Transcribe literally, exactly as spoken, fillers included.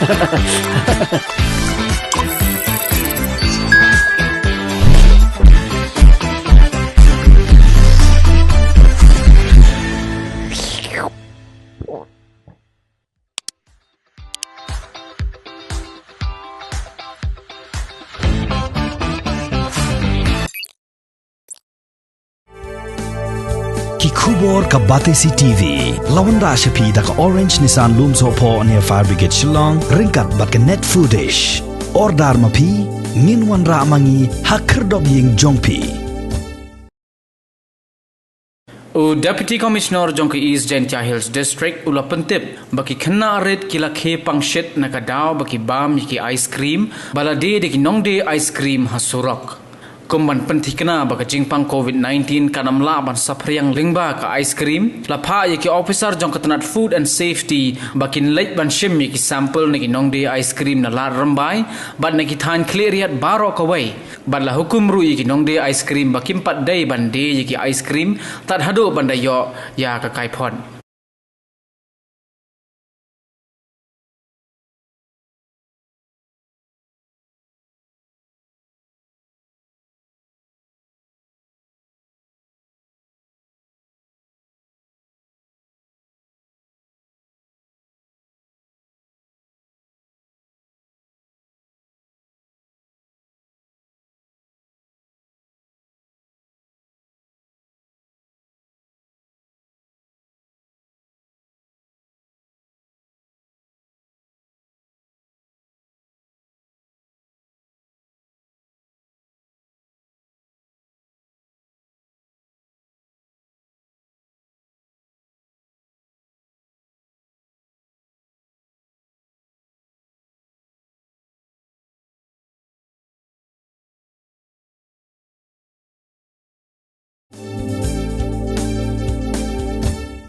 Ki khubor ka Batesi T V. La wanrah sha phi da ka Orange Nissan Lumsohphoh near Fire Brigade Shillong, ryngkat bad ka Net Foodish. Order ma phi, ngin wanrah ma ngi ha khyrdop ïing jong phi. U Deputy Commissioner jong ka East Jaintia Hills District u la pyntip ba ki khynnah rit ki la khie pangshit na ka daw ba ki bam ïa ki ice cream ba la die da ki nongdie ice cream ha surok. Kum ban pynthikna ba ka jingpang COVID nineteen kan ym lah ban saphriang lyngba ka ice cream, la phah ïa ki officer jong ka tnat Food and Safety ba kin leit ban shim ïa ki sample na ki nongdie ice cream na Lad Rymbai bad na ki thaiñ Khliehriat baroh kawei. Bad la hukum ruh ïa ki nongdie ice cream ba kim pat dei ban die ïa ki ice cream tad haduh ban da ïoh ïa ka kaiphod.